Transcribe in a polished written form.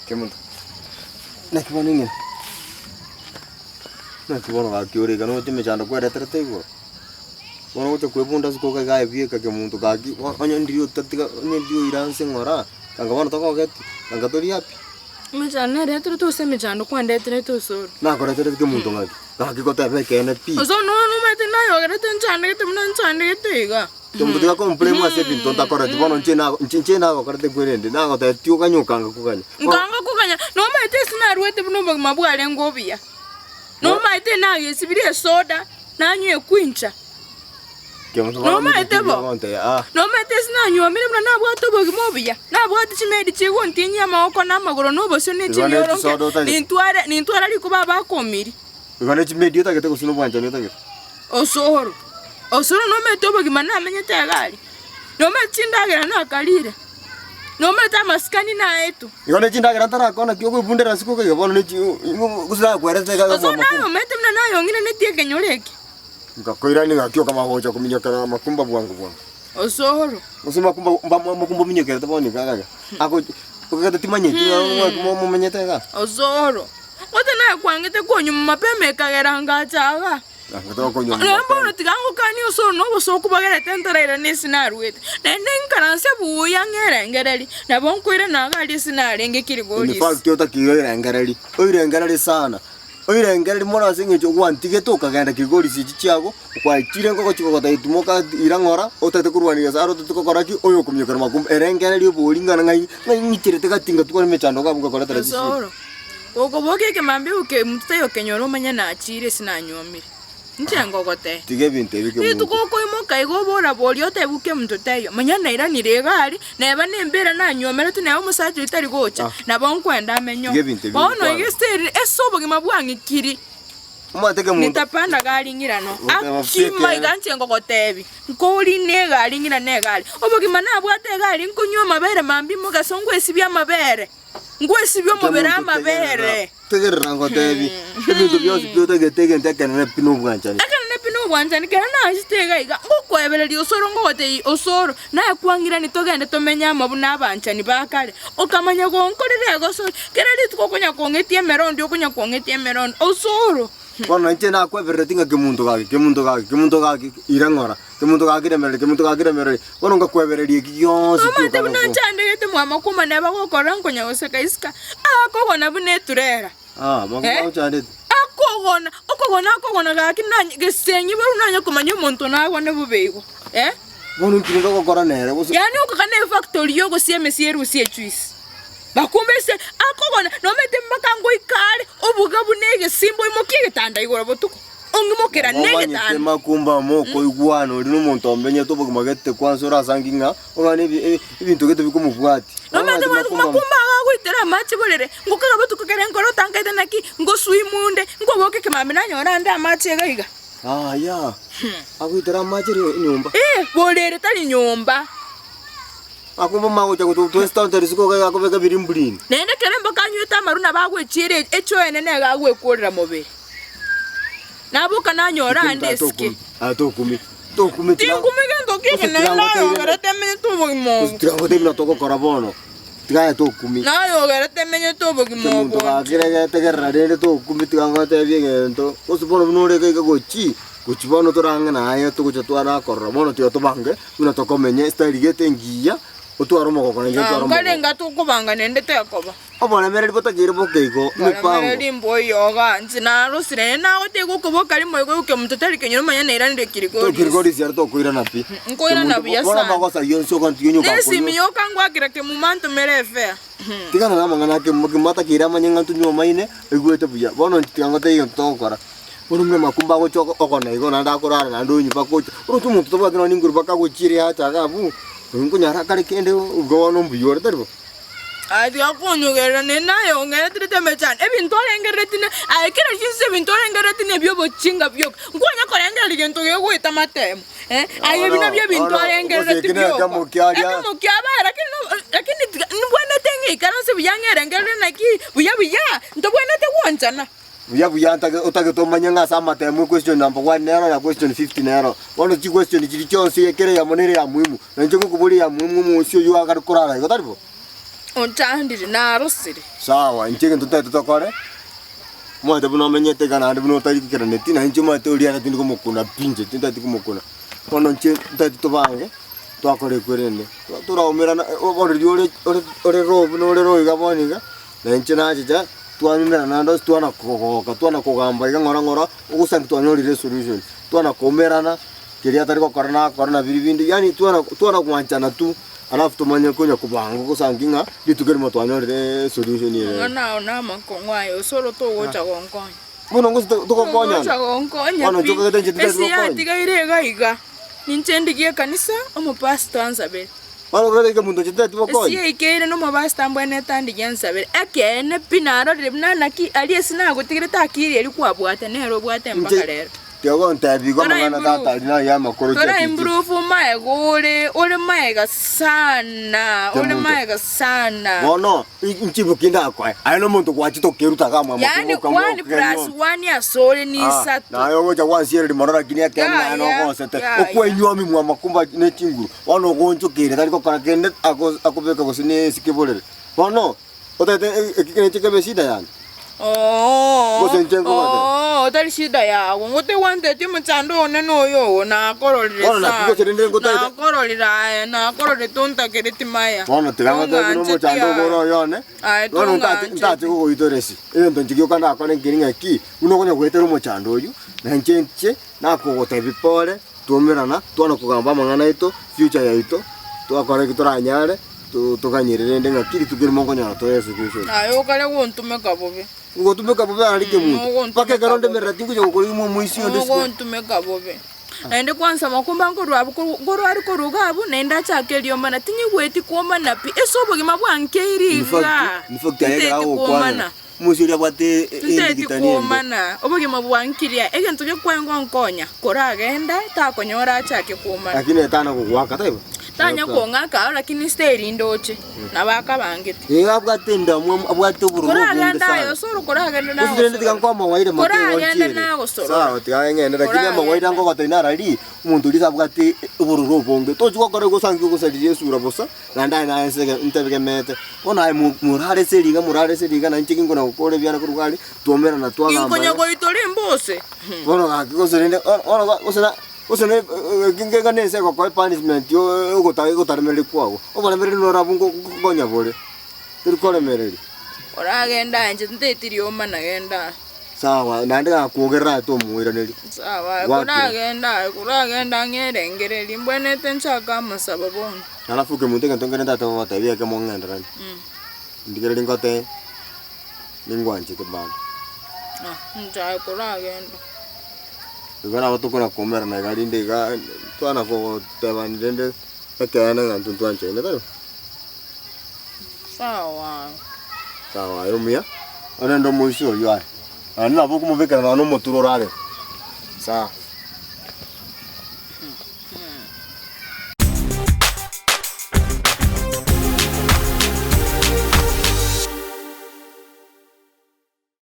Kemonto. Naki bono ing'ina? Naki bono gaki ore iga noche emechando kwereterete igoro? Bono ogocha kwebunda ase koga iga aye bieka kemonto gaki bo onye ndiria otatiga onye ndiria oiranse ng'ora, anga bono togogeti, anga tori happy. Emechando nareterete ase emechando kwandeterete osoro. Nakoreterete kemonto ng'aki? Gaki goteba ekeene pi. Osoro nonya nomanyete nayogerete nchandegete buna nchandegete iga. Kemonto tiga komblame ase ebinto ntakoreti bono inche na inche inche nagokorete kwerende nagotebi oganye okanga koganya. Nkanga koganya, nomanyete ase naruete buna obogima bwarenge obuya. Nomanyete nagesibirie esoda, nanywa ekwincha. Kemonto bono Nomanyete bo? gontebia ah. Nomanyete ase nanywomire buna nabwate obogima obuya, nabwate chimedi chigontinyia amagoko na amagoro na obosio na Igo ne chimioro chisoda nke, otagete. nintware nintwara rikuba abakomirie. Igo ne chimedi otagete gose nobwanchani otagete? Osoro, osoro nomanyete obogima namenyete iga aria, nomanyete chindagera nakarire, nomanyete amasikani naetwe. Igo ne chindagera ntarakona ki okoibundera ase koka iga bono ne chi gose nakwerete iga Osoro agwo naye amakumba. omanyete buna nayong'iranetie ekenyoro eke. Ngakoirania ng'aki okama gocha kominyokera amakumba bwango bwango. Osoro. Gose makumba mba makumba ominyokerete bono iga iga. Ako okagete timanyeti ng'a ng'aki momenyete iga. Osoro. Gose nakwangete konywa mapema ekagera ngacha igaa. Nonya bono tiga ngokanie osoro na obosooku bogerete ntarairana ase naruete, naende nkaranse buya ng'erengererie, nabo nkoirana iga aria ase narenge In Kilgoris. fact otakeire oirengererie, oirengererie sana, oirengererie mono ase eng'encho gwantigete okagenda Kilgoris echi chiago, kwachire ngogochia gogotebia timoka ira ng'ora, otagete korwania Nyasaye aro otagete gokora ki, oyo okominyokera makumba, erengereria obori ng'a ng'ai ng'ai ng'icherete gati ngatwara emechando iga abwo ngakoretera chisida. Osoro. Gokoboka ekemambia oke omonto taiyo okenyora omanye nachiire ase nanyuomire. Inche ngogotebia. Tiga ebinto ebi kemonto. Rituko okoimoka iga oboraborie otebe kemonto taiyo, manya nairanire iga aria, neba nembera nanyuomerete neba omosacha oyio tari gocha, Ah. nabo nkwenda amenye oo. Tiga ebinto ebi Bono ngokwana. iga ase eri ase obogima bwang'ikiri, Omanyete kemonto. nitapanda gari ng'irano. Goteba Akima ekeene. iga inche ngogotebia, nkorina egari ng'irane egari. Obogima nabwate egari nkonywa amabere mambia mogaso ngwesibia amabere. Ngwesibie omobere Omonto amabere. Tegerera ngotebi, ebinto bionsi pi otagete egento ekenene pi nobwanchani. Ekenene pi nobwanchani, kera nachete iga iga, ngokoebereria osoro ngogotebia osoro, nakwang'irani togende tomenye amo buna abanchani ba kare. Okamanya gonkorera egosori, kera rituko okonya kong'etia emerondi okonya kong'etia emerondi, osoro. Bono inche nakweberereti ng'a kemonto gaki, kemonto gaki, kemonto gaki, ira ng'ora. Kemonto gakiremereria, kemonto gakiremereria, bono ngakwebereria eki gionsi pi Nomanyete okana buna ko. nchandegete mw'amakuma neba gokorora nkonya goseka isiko, akogona buna eturera. Ah, makuma Eh? ochandete. Akogona, okogona akogona gaki nanye gesenyi boru nanye komanya omonto nagone bobe igo, eh? Bono inki rende ogokora nere gose? Yaani okogana efactory yogosia emesie erusie ejuice. Bakumbe ase akogona, nomanyete mpaka ngoika are obuga buna egesimba oimokie egetanda igoro botuko. Ong'imokera Momanyete negetanda. makumba mokoigwana oria nomonto omenyete obogima gete kwansa orasangi ng'a ogane ebi- ebi- ebinto gete bikomobwatia. Nomanyete Omanyete bwango makumba makumba ago agoitera amache borere, ngokega botuko kere nkoro otankaete naki, ngoswimunde, nkoboka ekemambia nanyora ande amache iga iga. Aya, agoitera amache ere nyomba. Eh, borere tari nyomba. Makumba magocha gototoestonta risiko iga akobeka birimburini. Naende ekero emboka anywete amarwa nabo agwechiera echoene nigo agwekorera mobere. Naboka nanyora ande esike. Tokumi, tokumi tiga. Tinkumi gento ki'eke naende nayogerete emenyete obogima obo. Tiga ngotebi buna togokora bono, tiga aye tokumi. Nayogerete emenyete obogima obo. Omonto gaki rege tegerera rende tokumi tiga ngotebie egento, gose bono buna ore iga iga gochi, gochi bono torang'e naye togocha twarakorora bono tiga tobange buna tokomenya estyle gete engiya, otware omogoko nainche ntware omogoko. Nkarenga tokobanga naende tekoba. Oboremereri botakeire boke igo, emepango. Oboremereri mboiyoga, inche narosire, naende nagoteba okoboka rimo igo oke omonto tari kenyoro omanye nairanire Kilgoris. Kilgoris ere tokoirana pi. Nkoirana buya Bono sana. amagoso ayio onsi ogantiga onye Nesimi ogakonya. yoka ngwakera kemuma ntomere efare. Tigana na amang'ana ake kemuma takeire amanye ng'a ntonywe omaine, oigwete buya. Bono inche tiga ngotebie egento togokora. Bono buna amakumba agocha okona igo naende akorara naende onywe mpaka ocha. Oroche omonto tabwati nonya ninguru mpaka agochiire yacha iga abwo, oyo nkonyara akare kende igo bono mbuya ore tari bo? Aye tiga konyogerera naende naye ong'ereterete emechando. Ebinto orengereretie na aye kera chinsa ebinto orengereretie na ebi'obochinga bioka. Nkonya korengereria gento gegoeta amatemo eh, aye ebi nabio ebinto Bono, orengereretie gose eki bioka. nekemo kiaria. Ekemo kiabae lakini no lakini tiga mbwenerete ng'ikaranse buya ng'erengererie naki buya buya, ntobwenerete gwanchana. Buya buya ntage otagete omanye ng'a ase amatemo equestion number one nero na question 50 nero. Bono chiquestion chiria chionsi ekere eyemo nere ya muhimu. Na inche ngokoboria eya muhimu omosie oyio agare korara igo tari bo? Onchandire, narosire. Sawa, inche egento ntagete tokore, omanyete buna omenyete iga naende buna otari goikeraneti, na inche omanyete oria ere tindi komokuna pi inche tintageti komokuna. Bono inche ntagete tobange, twakora ekwe rende, toraumerana bono riria ore ore ore roho buna ore roho iga bono iga, na inche nachicha, twanyumerana naende ase twana kogoka, twana kogamba iga ng'ora ng'ora, ogosangi twanyorire esolution, twana koumerana, keria atari gokora nakore na biria binde, yaani twana twana gwanchana tu, alafu tomanye konya kobanga gosangi ng'a rituko erimo twanyorire esolution ere. Amang'ana ao namakong'u aye, osoro togocha gonkonya. Bono gose togokonyana. Togocha gonkonya Bono pi. intwe inche titari Ase gokonya. yatigaire iga iga, ninche ndigie ekanisa, omopastor ansabere. Bono okogete eke monto inche titari Ase gokonya. yaikeire nomopastor ambwenerete andigie ansabere. Ekeene pi narorire buna naki aria ase nagotigerete akiri eria kwabwate nere obwate mpaka Inche rero. tiga gontebia igo Tora amang'ana improve. tata aria naye amakoro Tora chiachiche. improve maega ore, ore maega sana, ore Kemunto. maega sana. Bono inchibu ki ndakoe? Aye nomonto gwachete okeruta iga mwamo Yaani okoboka one plus one asore ni isato. Naye ogocha gwansiereria mono lakini ekeene naye Yaya, nogosete. yaya. Okwenyuami mwamakumba ne chinguru. Bono ogonchokeire tari gokora kende ako akobeka gose ne esike borere. Bono otagete eki keneche kebe eshida yane? Oo, Gose inche nkogotebia? oo, tari shida yago. Ngote gwantetie omochando one noyo ogo, nakororire Bono naki sana. gose rende ngotagete- Nakororire aye, nakororire tontakereti maya. Bono tiga ngotebie buna Tong'ancheti omochando aye. ogo ore oyone, Aye bono ntache tong'ancheti. ntache gogoitora esi. Egento inche gioka ndakore nkeri ng'aki, buna okonya goetera omochando oyio, na inche inche nakogotebia pore, twaumerana, twana kogamba amang'ana aito, future yaito, twakora eki toranyare, to toganyere rende ng'aki rituko erimo nkonyora tore esolution. Aye okare gontumeka bobe. Ngotumeka bobe are kemunto, Ogontumeka mpaka ekero bobe. ndemerera tingocha gokora omoisia onde isiko. Ogontumeka bobe. Naende kwansa makumba nkorwa abwo korwa nkorwa are korwa iga abwo, naende achake eriomana, tinyigweti kwomana pi, ase obogima bwankeire In fact, igaa, in fact aye ekero tinteti agokwana, kwomana. omoisia oria abwate Tinteti endigitani embe. kwomana, obogima bwankirie, egento gekwengonkonya, koragende, takonyora achake kwomana. Lakini ere tana gogoaka taibo? Tanya kong'aka aro lakini steri ndoche, nabo akabangete. Ee abwate endamwamu, abwate obororo obonge Koragende aye sana. osoro koragende Gose rende tiga nagosorora. nkoe amawaida make Koragende gochiere. nagosorora. Sawa tiga ng'ende lakini Koragende. amawaida nkogotebia narari, omonto oria abwate obororo obonge. Tochi gokora igo osange ogosariria esura bosa, naende aye naye ase ntegemete. Bono aye mo morare ase riga morare ase riga na inche ginkona gokora ebiana korwa aria, twaumerana twagamba Ginkonya iga. goitora embose. Bono gaki gose rende bono bono gose na Gose ne ekenge nense egokoa epunishment ogotaremereria kwago, oboremereri norabwo ngokonya bore, tori koremereria. Oragende inche tinteti rioma nagenda aye. Sawa, naende gakwogerera aye tomoiraneria. Sawa aye Gwakire. koragende aye koragende ang'erengererie mbwenerete nchake amasabo bono. Alafu kemonto egento nkere ntagete gogotebia ekemo ng'enderanie, ndigereria ngotebie, ningwanchete bado. Ah, inche aye koragenda. Igo nabo tokona koumerana iga rinde iga twana kogotebani rende ekeene ng'a intwe ntwanchaine tari bo? Sawa. Sawa aye omuya, orende omoisia oyio aye, naende nabo okomobekera nonya na omoturo orarere, sawa.